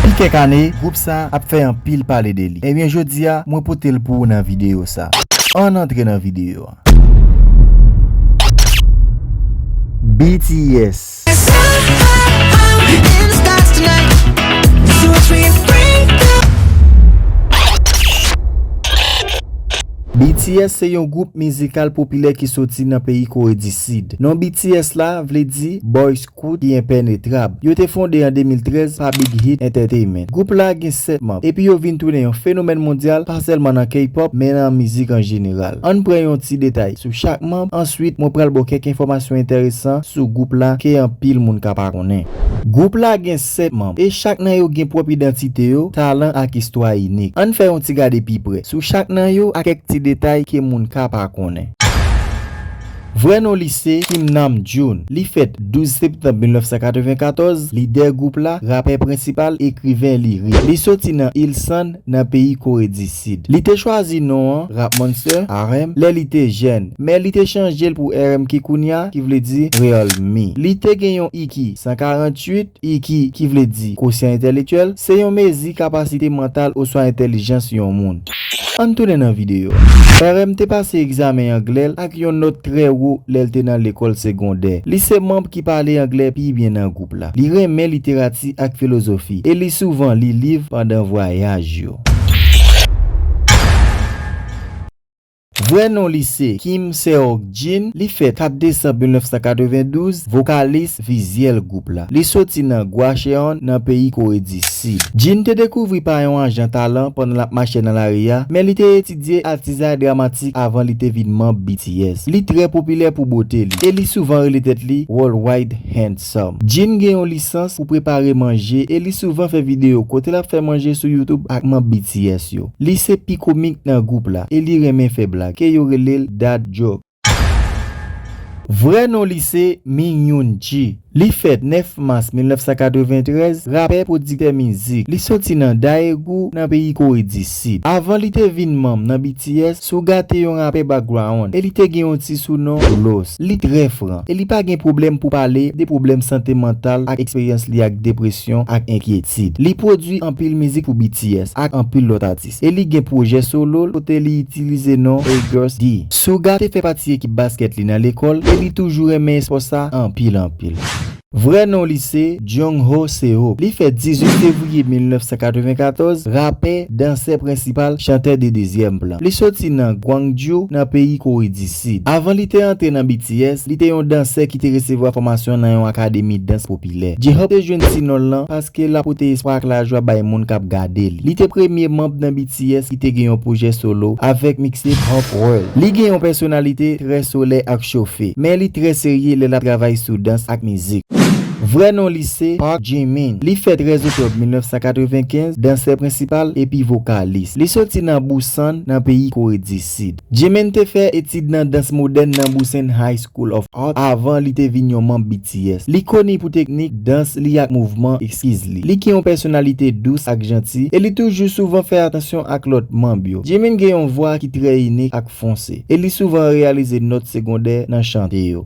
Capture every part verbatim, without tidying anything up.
Pi kèk ane, gwoup sa ap fè anpil pale de li. Ebyen, jodi a, mwen pote l pou ou nan videyo sa. Ann antre nan videyo a. B T S. B T S se yon gwoup mizikal popilè ki soti nan peyi Kore di Sid. Non B T S la vle di Boys Kout ki enpenetrab. Yo te fonde an de mil trèz pa Big Hit Entertainment. Gwoup la gen sèt manm, epi yo vin tounen yon fenomèn mondyal, pa sèlman nan K-pop, men nan mizik an jeneral. Ann pran yon ti detay sou chak manm, answit, mwen pral ba w kèk enfòmasyon enteresan sou gwoup la ke anpil moun ka pa konnen. Gwoup la gen sèt manm, e chak nan yo gen pwòp idantite yo, talan ak istwa inik. Ann fè yon ti gade pi prè sou chak nan yo ak kèk ti detay ke moun ka pa konnen. Vrè non li se Kim Namjoon. Li fèt douz septanm mil nèf san katreven katòz, lidè gwoup la, rapè prensipal, ekriven lirik. Li soti nan Ilsan, nan peyi Kore di Sid. Li te chwazi non an Rap Monster, R M, lè li te jèn, men li te chanje l pou R M ki kounye a, ki vle di Real Me. Li te gen yon I Q san karanntuit, I Q ki vle di kosyan entèlektyèl, se yon mezi kapasite mantal oswa entèlijans yon moun. Ann tounen nan videyo. R M te pase egzamen anglè l ak yon nòt trè wo lè l te nan lekòl segondè. Li se manm ki pale anglè pi byen nan gwoup la. Li renmen literati ak filozofi, e li souvan li liv pandan vwayaj yo. Vrè non li se Kim Seok Jin. Li fèt kat desanm mil nèf san katrevendouz, vokalis vizyèl gwoup la. Li soti nan Gwacheon, nan peyi Kore di Sid. Jin te dekouvri pa yon ajan talan pandan l ap mache nan lari a, men li te etidye atizay dramatik avan li te vin manm B T S. Li trè popilè pou bote li, e li souvan rele tèt li Worldwide Handsome. Jin gen yon lisans pou prepare manje, e li souvan fè videyo kote l ap fè manje sou YouTube ak manm B T S yo. Li se pi komik nan gwoup la, e li renmen fè blag, ke yo rele l Dad Joke. Vrè non li se Min Yoon Ji. Li fèt nèf mas mil nèf san katreventrèz, rapè, pwodiktè mizik. Li soti nan Daegu, nan peyi Kore di Sid. Avan li te vin manm nan B T S, Suga te yon rapè background, e li te gen yon ti sounon Los. Li trè fran, e li pa gen pwoblèm pou pale de pwoblèm sante mantal ak eksperyans li ak depresyon ak enkyetid. Li pwodui anpil mizik pou B T S ak anpil lòt atis, e li gen pwojè solo l kote li itilize non Agust D. Suga te fè pati ekip baskèt li nan lekòl, e li toujou renmen espò sa anpil anpil. Vrè non li se Jung Ho Seo. Li fèt dizuit fevriye mil nèf san katrevenkatòz, rapè, dansè prensipal, chantè de dezyèm plan. Li soti nan Gwangju, nan peyi Kore di Sid. Avan li te antre nan B T S, li te yon dansè ki te resevwa fòmasyon nan yon akademi dans popilè. J-Hope te jwenn ti non l lan paske l ap pote espwa ak lajwa bay moun k ap gade l. Li te premye manm nan B T S ki te gen yon pwojè solo avèk mixtape Hope World. Li gen yon pèsonalite trè solè ak chofe, men li trè serye lè l ap travay sou dans ak mizik. Vrè non li se Park Jimin. Li fèt trèz oktòb mil nèf san katrevenkenz, dansè prensipal epi vokalis. Li soti nan Busan, nan peyi Kore di Sid. Jimin te fè etid nan dans modèn nan Busan High School of Art avan li te vin yon manm B T S. Li koni pou teknik dans li ak mouvman eskiz li. Li gen yon pèsonalite dous ak janti, e li toujou souvan fè atansyon ak lòt manm yo. Jimin gen yon vwa ki trè inik ak fonse, e li souvan reyalize nòt segondè nan chante yo.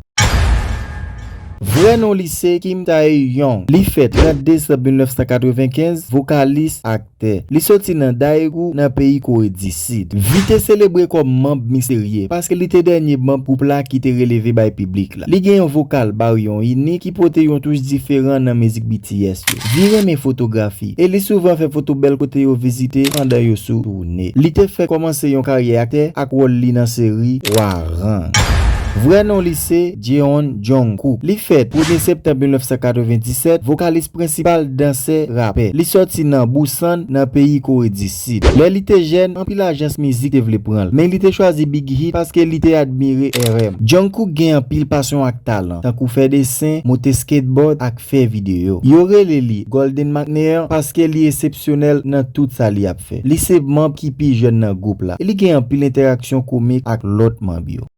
Vrè non li se Kim Tae Young. Li fèt trant desanm mil nèf san katrevenkenz, vokalis, aktè. Li soti nan Daegu, nan peyi Kore di Sid. Vi te selebre kòm manm misterye paske li te dènye manm gwoup la ki te releve bay piblik la. Li gen yon vokal baryon inik ki pote yon touch diferan nan mizik B T S yo. Vi renmen fotografi, e li souvan fè foto bèl kote yo vizite pandan yo sou toune. Li te fè kòmanse yon karyè aktè ak wòl li nan seri Hwarang. Vrè non li se Jeon Jungkook. Li fèt premye septanm mil nèf san katrevendisèt, vokalis prensipal, dansè, rapè. Li sòti nan Busan, nan peyi Kore di Sid. Lè li te jèn, anpil ajans mizik te vle pran l, men li te chwazi Big Hit paske li te admire R M. Jungkook gen anpil pasyon ak talan, tankou fè desen, moute skateboard ak fè videyo. Yo rele li Golden McNair paske li eksepsyonèl nan tout sa li ap fè. Li se manm ki pi jèn nan gwoup la, e li gen anpil entèraksyon komik ak lòt manm yo.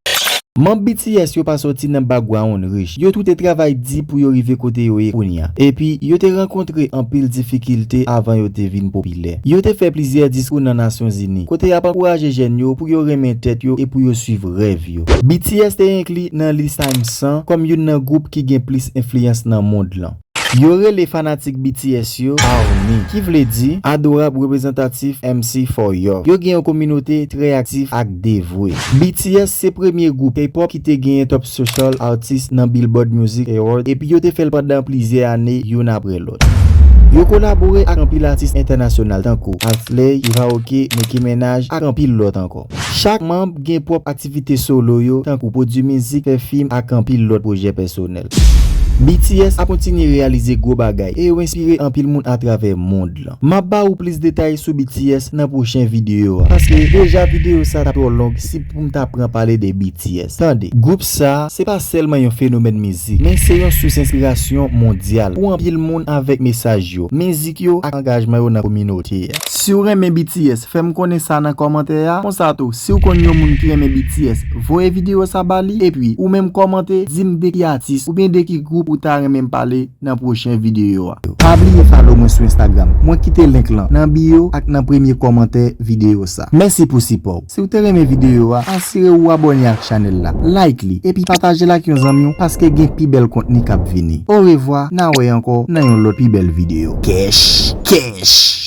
Manm B T S yo pa soti nan background rich. Yo tout te travay di pou yo rive kote yo ye kounye a. Epi, yo te rankontre anpil difikilte avan yo te vin popilè. Yo te fè plizyè diskou nan Nasyonzini, kote y ap ankouraje jèn yo pou yo renmen tèt yo e pou yo swiv rèv yo. B T S te enkli nan lis Time san kòm youn nan gwoup ki gen plis enfliyans nan mond lan. Yo rele fanatik B T S yo ARMY, ki vle di Adorable Representative M C for York. Yo gen yon kominote trè aktif ak devwe. B T S se premye gwoup K-pop ki te genyen top social artist nan Billboard Music Award, epi yo te fè l pandan plizyè ane youn apre lòt. Yo kolabore ak anpil atis entènasyonal tankou Halfley, Eva Oke, Nicki Minaj, ak anpil lòt ankò. Chak manm gen pwòp aktivite solo yo, tankou pwodui mizik, fè fim, ak anpil lòt pwojè pèsonèl. B T S ap kontinye reyalize gwo bagay, e yo enspire anpil moun atravè mond lan. M ap ba ou plis detay sou B T S nan pwochen videyo a, paske deja videyo sa t ap twò long si pou m ta pran pale de B T S. Tande, gwoup sa a se pa sèlman yon fenomèn mizik, men se yon sous enspirasyon mondyal pou anpil moun avèk mesaj yo, mizik yo, ak angajman yo nan kominote a. Si w renmen B T S, fè m konnen sa nan kòmantè a. Konsa tou, si w konn yon moun ki renmen B T S, voye videyo sa ba li. Epi, ou menm kòmante, di m de ki atis oubyen de ki gwoup ou ta renmen m pale nan pwochen videyo a. Pa bliye follow mwen sou Instagram. Mwen kite link lan nan bio ak nan premye kòmantè videyo sa. Mèsi pou sipò w. Si w te renmen videyo a, asire w abòne ak chanèl la, like li, epi pataje l ak yon zanmi w, paske gen pi bèl kontni k ap vini. Orevwa, n a wè ankò nan yon lòt pi bèl videyo. Kèch, kèch!